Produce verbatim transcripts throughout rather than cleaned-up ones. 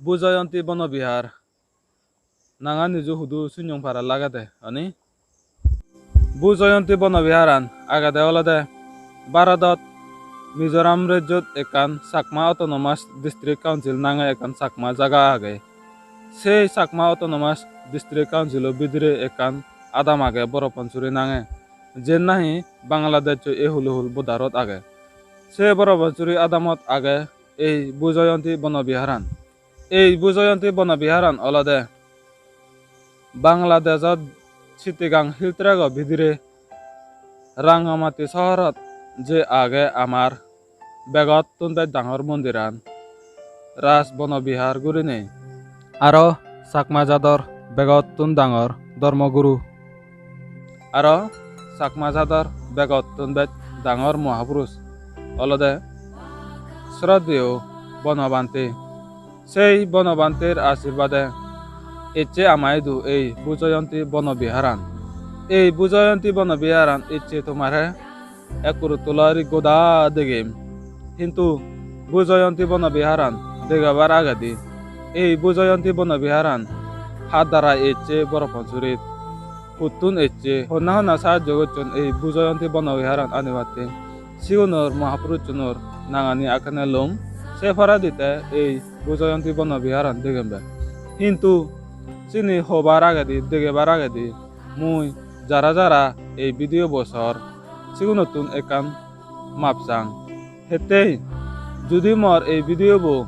Bhujayanti Bono Vihar nangan iju hudu sunyong para lagede, ani? Bhujayanti Bono Viharan agede olode Bharodot Mizoram rejjot ekkan Chakma Autonomous District Council nange ekkan Chakma jaga age. Sei Chakma Autonomous District Council-o bidire ekkan adam age Boro Pansuri nange, jen nahi Bangladesh-oi ei huluhul border-ot age. Se Boro Pansuri adamot age ei Bhujayanti Bono Viharan. Ei Bhujayanti Bono Viharan olode Bangladeshot Chittagong Hill Tract-o bidire Rangamati sohorot je age amar begottun bej dangor mondiran, Raj Bono Vihar gurinei. Aro Chakma jador begottun dangor dhormoguru. Aro Chakma jador begottun bej dangor mohapurush olode Sroddheyo Bonobhante. Sei Bonobhanter ashirbade ecche ama idu ei Bhujayanti Bono Viharan. Ei Bhujayanti Bono Viharan ecche tomare ekkuruttulari goda degem. Hintu Bhujayanti Bono Viharan degebar agedi, ei Bhujayanti Bono Viharan ha darai ecche Boro Pansurit, huttun ecche, honna honna sahajjo gocchon ei Bhujayanti Bono Viharan anibatte, sigunor mohapurushunor nangani akkene lom. Se poredi te ei Bhujayanti Bono Viharan degembe. Hintu sini hobar agedi, degebar agedi, mui jara jara ei video bo sor, sigunottun ekkan map sang. Hittei judi mor ei video bo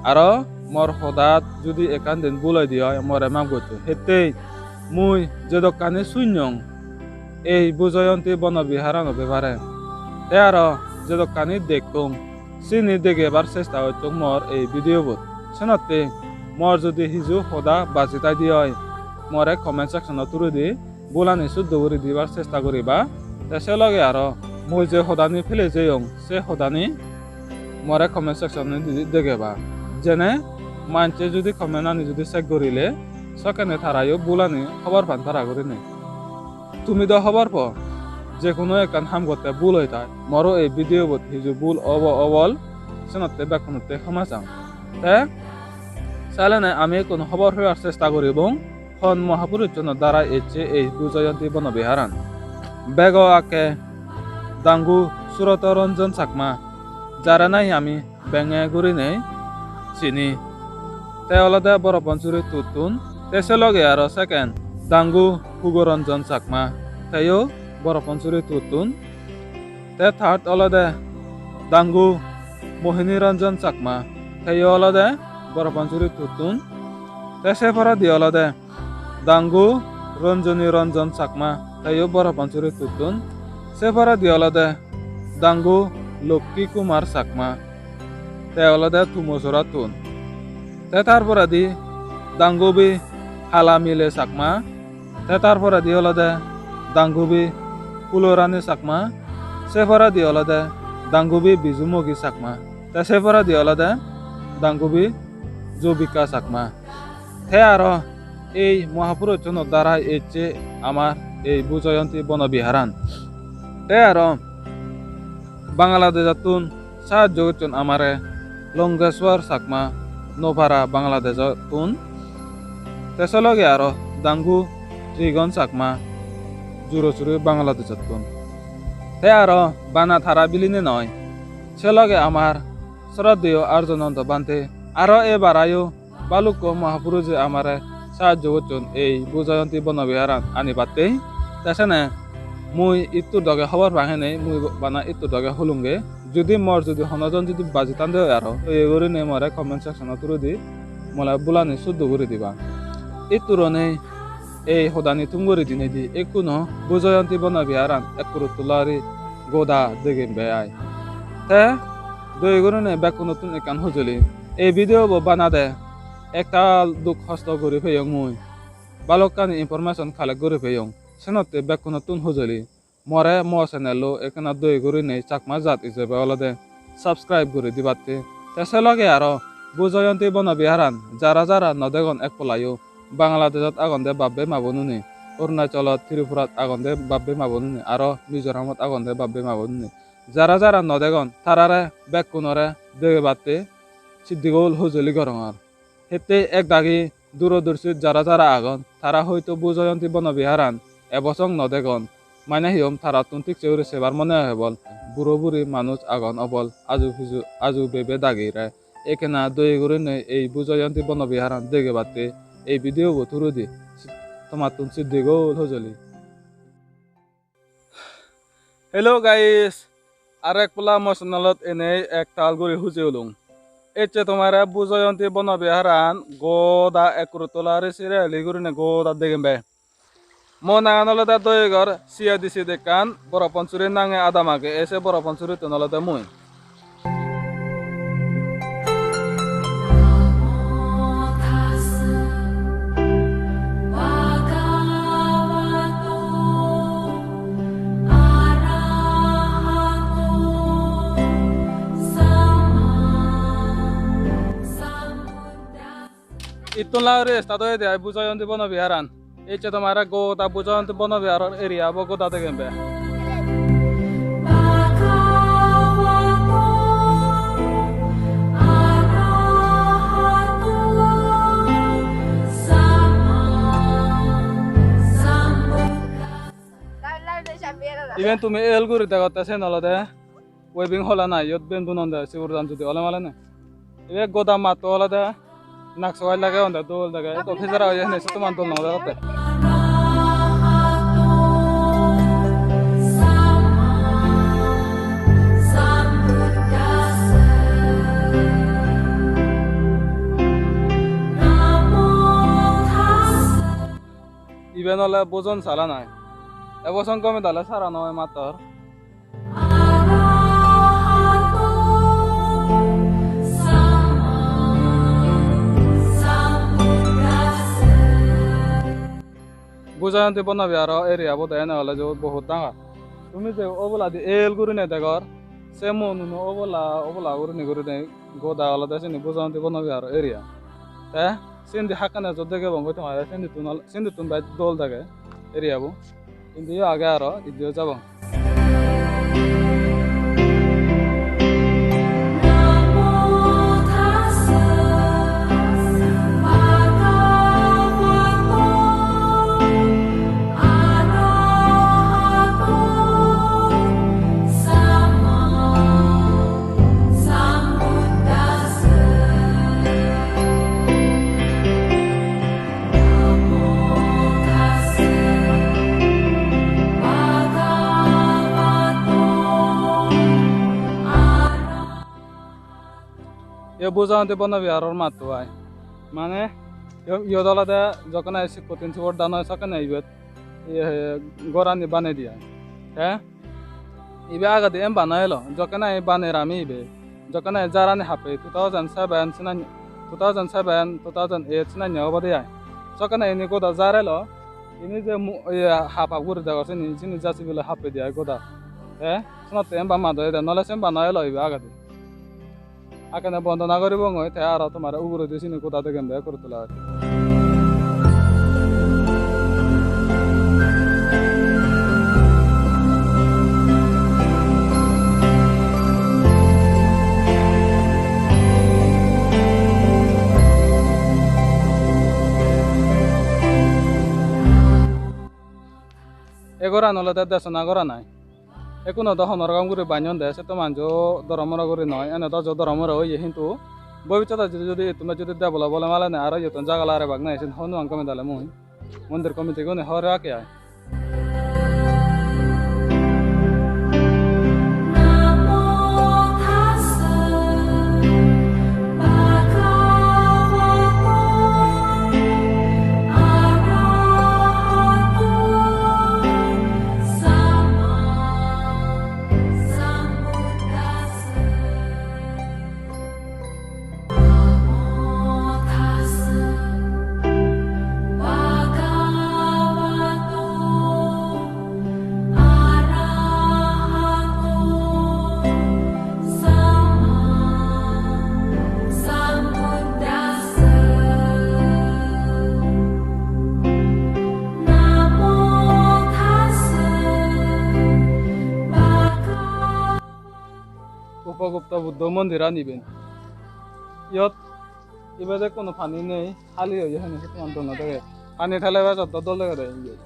aro mor hodat judi ekkan din bul oide oi, more map goccho. Hittei mui jedokkani sunyong ei Bhujayanti Bono Viharano bepare, te aro jedokkani dekkong, sini degebar chesta gocchong mor ei video bot. Senotte mor judi hiju hoda baji taide oi, more comment section-ot turidi bulani suddo guri dibar chesta guriba. Te se loge aro mui je hodani pele jeyong, se hodani more comment section-ot di degeba. Jene manje judi comment-ani judi check gurile, sokkene tarayo bulani hobor pan tara gurinei. Tumi do hobor po, je hono ekkan ham gotte bul oi tai. Moro ei video bot hiju bul obo obol, senotte bekkunotte homa sang. Te salene ami ekkun hobor pebar chesta guribong, hon mohapurushunor darai ecche ei Bhujayanti Bono Viharan. Bego akke Dangu Suroto Ranjan Chakma, jare nahi ami Benge gurinei sini. Te olode Boro Pansuri tuttun. Te se loge aro second Dangu Hugo Ranjan Chakma, teyo Boro Pansuri tuttun. Te third olode Dangu Mohini Ranjan Chakma, teyo olode Boro Pansuri tuttun. Te se poredi olode Dangu Ranjani Ranjan Chakma, teyo Boro Pansuri tuttun. Se poredi olode Dangu Lokki Kumar Chakma, te olode Tumosora tun. Te tar poredi Dangubi Hala Mile Chakma, te tar poredi olode Dangubi Pulorani Chakma, se poredi olode Dangubi Biju Mogi Chakma, te se poredi olode Dangubi Jobika Chakma. Te aro ei mohapurushunor darai ecche amar ei Bhujayanti Bono Viharan. Te aro Bangladesh-ottun sahajjo gocchon amare Longeshwar Chakma, Nopara, Bangladesh-ottun. Te se loge aro Dangu Trigon Chakma, Jurosuri, Bangladesh-ottun. Te aro bana tara biline noi, se loge amar Sroddheyo Arjananda Bhante, aro e barayo balukko mohapurushe amare sahajjo gocchon ei Bhujayanti Bono Viharan anibatte. Te sene mui ittur doge hobor pang henei, mui bana ittur doge hulunge. Judi mor judi hono jon judi baji tande oi aro, oye gurinei more comment section-ot turidi mole bulani suddo guri diba. Itturonei ei hodani thum guri dinei di ekkuno Bhujayanti Bono Viharan ekkuruttulari goda degem be ai. Te doye gurinei bekkunottun ekkan hojoli. Ei video bo banade ektal duk hosto guri peyong mui. Balokkani information collect guri peyong. Senotte bekkunottun hojoli. More mo channel-o ekkena doye gurinei Chakma jat ijebe olode subscribe guri dibatte. Te se loge aro Bhujayanti Bono Viharan jara jara no degon ek polayo, Bangladeshot agonde bab bei ma bonune, Arunachalot, Tripurat agonde bab bei ma bonune, aro Mizoramot agonde bab bei ma bonune. Jara jara no degon, tarare bekkunore degebatte siddigol hojoli gorongor. Hette ek dagi durodursit jara jara agon, tara hoito Bu Jayanti Bono Biharan ebo song no degon. Mane hi hom, tarattun thik se guri sebar mone oi obol. Buro buri manuj agon obol, aju piju, aju bebe dagire. Ekkena doye gurinei ei Bu Jayanti Bono Biharan degebatte ei video bo through di tomattun siddigol hojoli. Hello guys, arek pola mo channelot enei ektal guri huji ulung. Ecche tomare Bu Jayanti Bono Biharan goda ekkuruttola ri sire eli gurine goda degem be. Mo nangan olode Doyegor C A D C dekkan, Boroponsuri nange adam age, ese Boroponsurittun olode mui. Ittun lagori start oyede ai Bu Jayanti Bono Biharan. Ecche tomare goda Bu Jayanti Bono Biharor area bo goda degem be. Iben tumi el guri degotte sen olode weaving hall ana, iyot ben bunonde sigur dan judi ole male ne. Ibe goda matto olode nakso gaj lage onde dol dege, to pejara oye hene se toman dol no degotte. Iben ole bojon sala nai. Ebo song gome dale sara noi mattor. Bu Jayanti Bono Biharo area bo de ene ole je bohut dangor. Tumi je oboladi el gurine degor, se monuno obola obola gurine gurine goda olode sini Bu Jayanti Bono Biharo area. Te sindi hakkene jot degebong goi tomare, sindittun ol-, sindittun bej dol dege area bo. Indiyo age aro, indiyo jabong. Ye Bu Jayanti Bono Biharor matto ai. Mane, yo-, iyot olode jokkene sikko tin subor dan oi, sokkene ibet, ye, gorani banei di ai. Te ibe agede emba no elo, jokkene baner ami ibe, jokkene jarani happey two thousand seven sinan, two thousand seven, two thousand eight sinanne obode ai. Sokkene ini goda jar elo, ini je mu-, ye, hap hap guri degor sini, sini J C B loi happey di ai goda. Te senotte emba mado ede, nole se emba no elo ibe agede. Akkene bondona goribongoi, te aro tomare uguredi sini goda degem de ekko tula. E goran olode desona goran ai. Ekkuno do honor gom guri banyon de, setto manjo doromoro guri noi, ene do jo doromoro oye, hintu bobissote judi, judi ittun judi develop ole malene aro iyottun jaga larebak nei, sen hobor nw pang gome dale mui. Mondir committee gune hobor rake ai. Upagupta Buddho mondiran iben. Iyot ibet ekkuno pani nei, hali oye hene, sedokkani dol no dege. Pani thele bej oddo dol degede iyot.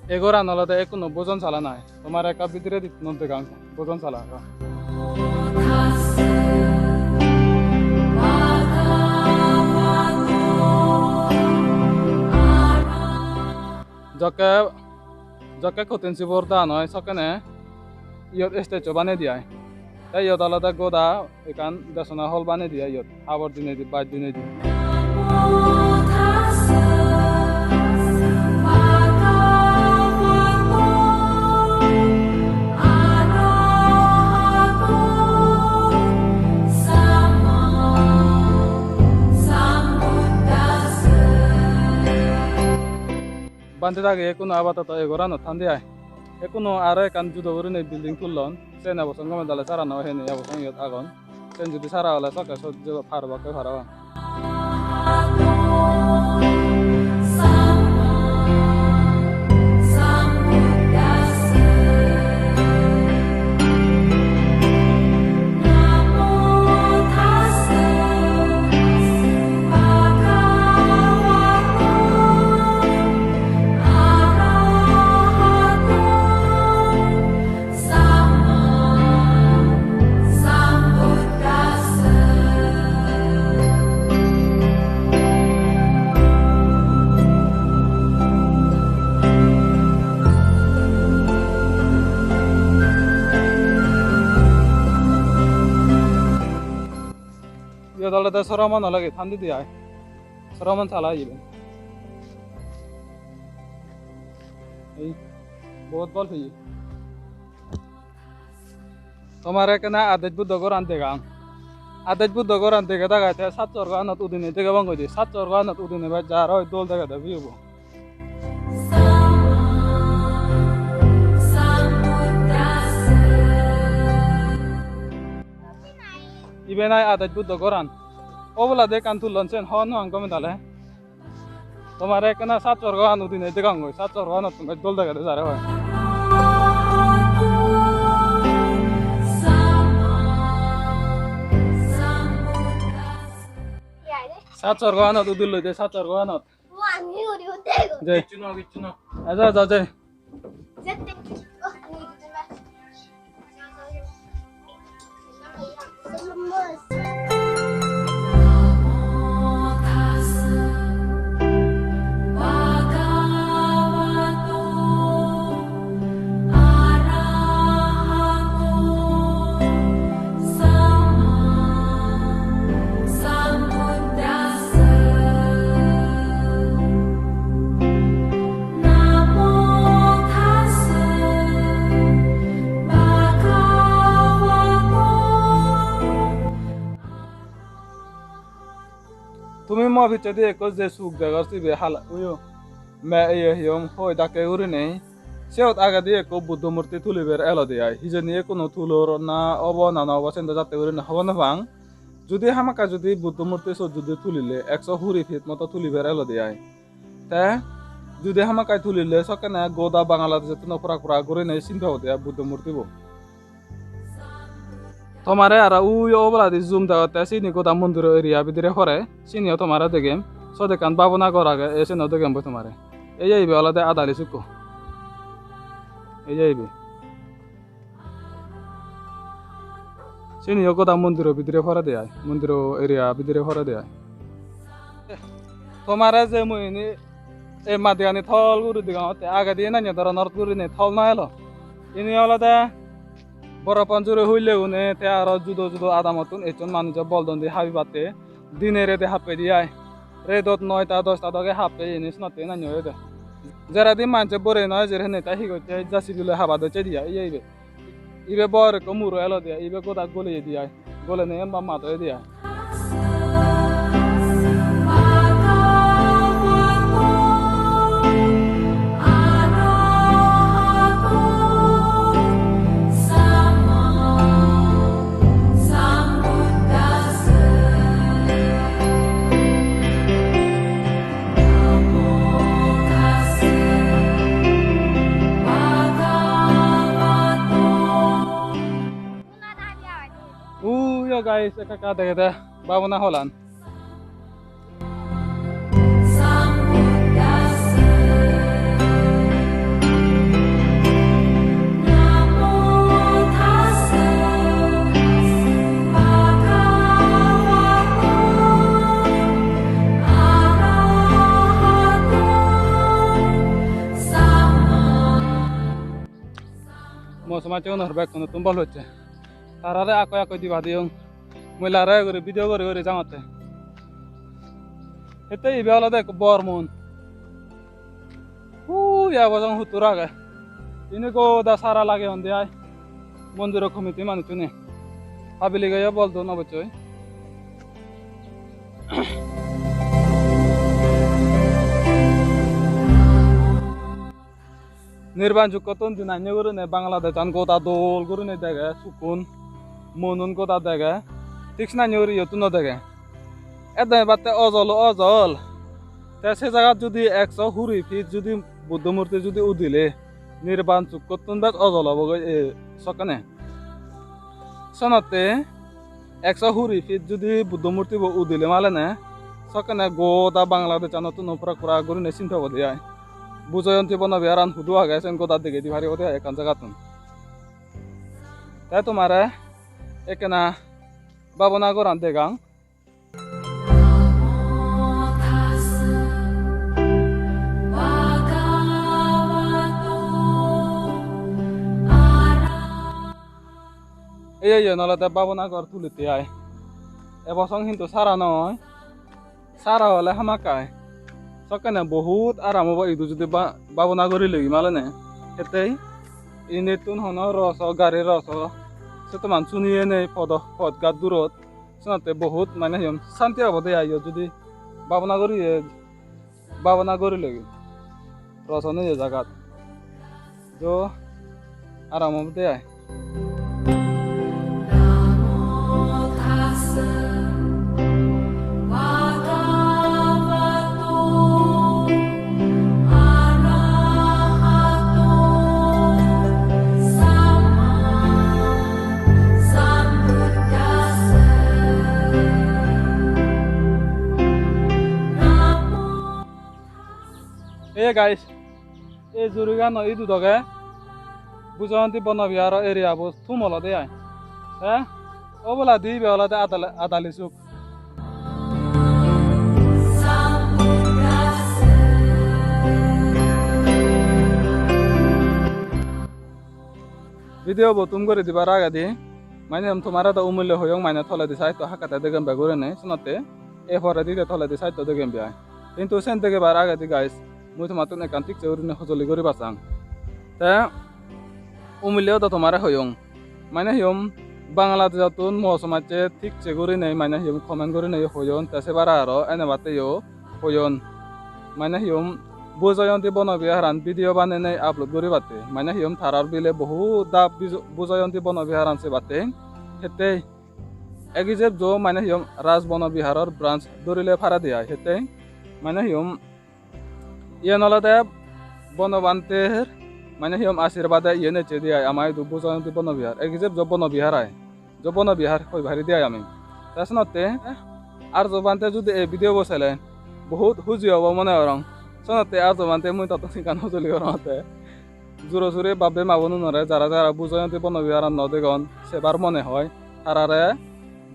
Ei goran olode ekkuno bojon sala nai. Tomare ekka bidiredi tun degang bojon sala ekka. Jokke, jokke Kothin Cibor da noi, sokkene iyot stage-o banei di ai. Te iyot olode goda ekkan desona hall banei di ai iyot. Habor dinei di, baj dinei di. Bhante dagi ekkuno apatoto ei goranot thandi ai. Ekkuno aro ekkan judo gurinei building tullon. Sen ebo song gome dale sara no hene ebo song iyot agon. Sen judi sara ole sokke sot jeba par obakke parapang. Iyot olode soromon oley thandi di ai. Soromon sala iben. Ei, bahut bol peye. Tomare ekkena Adej Buddho goran degang. Adej Buddho goran dege dagai te sat sorgo anot udine dege bang goi de. Sat sorgo anot udine bej jar oi dol degede view bo. Iben ai Adej Buddho goran. Oboladi ekkan tullon sen hobor no pang gome dale. Tomare ekkena sat sorgo an udine degongoi, sat sorgo anottun bej dol degede jare hoi. Sat sorgo anot udiloi de, sat sorgo anot. Jai. Kichu no, kichu no. Aja, aja, jai. Tumi mo pijedi ekko je suk degor sibe hala oyo. Me iye hiyom hoi dakke gurinei. Siyot agedi ekko Buddho murti tulibar elode ai. Hijeni ekkuno tulor na obo na no obo, siyen do jatte gurinei hobor no pang. Judi hamakkai judi Buddho murti siyot judi tulile ekso kuri feet moto tulibar elode ai. Te judi hamakkai tulile sokkene goda Bangladesh-ottun purak purak gurinei sin pebode ai Buddho murtibo. Tomare aro ui oboladi zoom degotte, sini goda mondiro area bidire pore, siniyo tomare degem. Sot ekkan bhabona ghor age, ei seno degem boi tomare. Ei ibe olode adali sukko. Ei ibe. Siniyo goda mondiro bidire porede ai, mondiro area bidire porede ai. Tomare je mui ini ei madigani thol guri degongotte, agedi enanyo doronor gurinei thol no elo. Ini olode Boro Panjuri hulle gune te aro judo judo adamottun ecchon manuje bol don di habibatte, dine rede happedi ai. Redot noita dosta doge happe iyeni senotte nanye oyede. Jeredi manje borei noi jer henne te hi gotte, J C B loi haba docche diya, iye ibe. Ibe bor ekko muro elode, ibe goda goleye diya, golene emba mado diya. Uyo guys, ekka ekka degede Babona Hall an. Mo somajje unor bekkunottun bol hocche. Tarare akkoi akkoi diba diyong. Mui lare guri video guri guri jangotte. Hitte ibe olode ekko bor mon. Ui, ebo jong huttur age. Ini goda sara lageyon de ai. Mondiro committee manuchchune. Public-eyo bol don obossoi. Nirban Chukkottun dinanne gurine Bangladeshan goda dol gurine dege, sukkun monun goda dege, thik sinanne guri iyottun no dege. Ekdom ebatte ojol ojol. Te se jagat judi ekso huri feet judi Buddho murti judi udile, Nirban Chukkottun bej ojol obogoi, e, sokkene. Senotte ekso huri feet judi Buddho murtibo udile malene, sokkene goda Bangladeshanottun purak purak gurine sinto obode ai. Bujoyonti Bono Biharan hudu age, sen goda degei di paribo de ai ekkan jagattun. Te tomare ekkena Babona Ghoran degang. Ei, ei, iyen olode Babona Ghor tulite ai. Ebo song hintu sara noi. Sara ole hamakkai. Sokkene bohut aram obo idu judi ba-, Babona Ghor legi malene. Hittei inittun hono roso, gari roso, sedoman suniye nei podo, podgat durot. Senotte bohut mane hi hom santi obode ai iyot judi Babona Ghor ye, Babona Ghor legi. Roson oye jagat. Jo aram obode ai. Hey guys, ei jurigano idu doge Bujoyonti Bono Biharo area bo thum olode ai. Te oboladi ibe olode adale-, adali suk. Video bo thum guri dibar agedi, mane tomare do umillo hoyong mane toledi side to hakkete degem be gurinei, senotte ei poredi de toledi side to degem be ai. Hintu sen degebar agedi guys, mui tomattun ekkan thik se gurinei hojoli guri basang. Te umillo do tomare hoyong. Mane hi hom Bangladesh-ottun mo somajje thik se gurinei mane hi hom comment gurinei hoyon, te se bara aro enebatte yo hoyon. Mane hi hom Bujoyonti Bono Biharan video banenei upload guribatte. Mane hi hom tarar bile bohut da Bijo-, Bujoyonti Bono Biharan sebatte. Hittei ek hijeb jo mane hi hom Raj Bono Biharor branch dhorile parede ai. Hittei mane hi hom iyen olode Bono Bhanter mane hi hom ashirbade iyen ecche de ai ama idu Bujoyonti Bono Bihar. Ek hijeb jo Bono Bihar ai. Jo Bono Bihar hoi pari de ai ami. Te senotte Arjo Bhante judi ei video bo sele bohut huji obo mone gorong. Senotte Arjo Bhante mui tottun ekkan hojoli gorongotte. Juro suri bab bei ma bonunore jara jara Bujoyonti Bono Biharan no degon, sebar mone hoi, tarare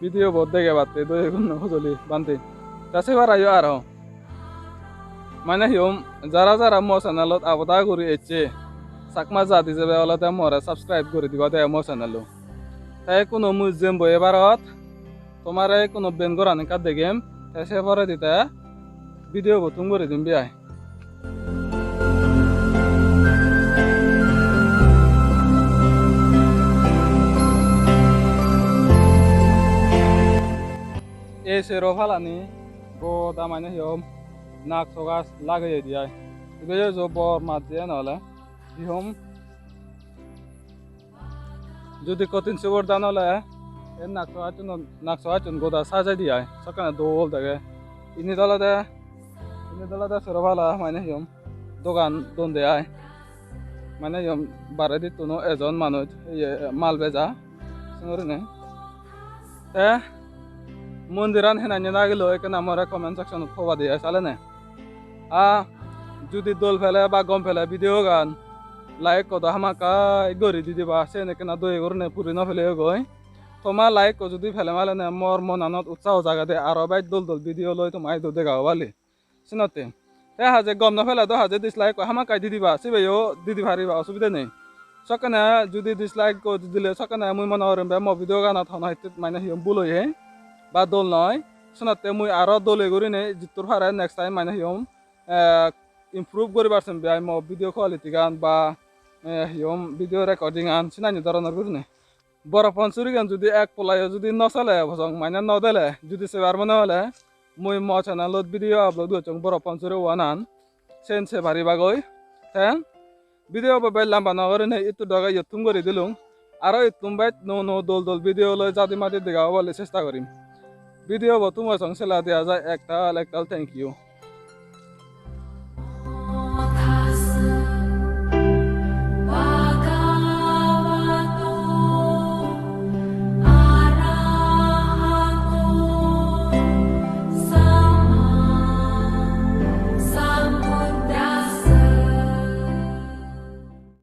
video bo degebatte doye gunno hojoli Bhante. Te sebar ayo aro. Mane hi hom jara jara mo channelot aboda guri ecche, Chakma jat ijebe olode more subscribe guri diba de mo channel-o. Te ekkuno mui jembo ebarot, tomare ekkuno ben goran ekka degem, te se poredi te Video bo thum guri dim bi ai. Ei sero palani goda mane hi hom nakso gaj lageye di ai. Ibe yo jo bor maj diye nole hi hom. Judi kotin subor dan ole, ei nakso gacchun, nakso gacchun goda sajei di ai, sokkene dol dege. Init olode, init olode sero pala mane hi hom dogan don de ai. Mane hi hom baredittun ejon manuj, iye, mal beja, sen gurinei. Te mondiran henanne lagilo ekkena more comment section ot hoba de ai salene. A judi dol pele ba gom pele video gan like ko do hamakkai guri di diba, sen ekkena doye gurine puri no pele goi. Toma like ko judi pele malene mor monanot utsaho jagede aro bej dol dol video loi toma idu dega obali. Senotte. Te haje gom no pele do haje dislike ko hamakkai di diba, sibeyo di di pariba, osubide nei. Sokkene judi dislike ko dile sokkene mui mone gorim be mo video ganot hono hitte mane hi hom bul oye ba dol noi. Senotte mui aro dole gurine jittur pare next time mane hi hom, eh, improve guribar sem be ai mo video quality gan ba, eh, hi hom video recording an senani doronor gurine. Boro pon surigan judi ek polayo judi no sele bojong mane no dele judi sebar mone hole mui mo channelot video upload gocchong boro pon suri one an sen se paribagoi. Te video bo bej lamba no gurinei ittu doge iyot thum guri dilung. Aro ittum bej nuo nuo dol dol video loi jadi madi dega obole chesta gorim. Video bo thumo song sela dega jai ektal ektal thank you.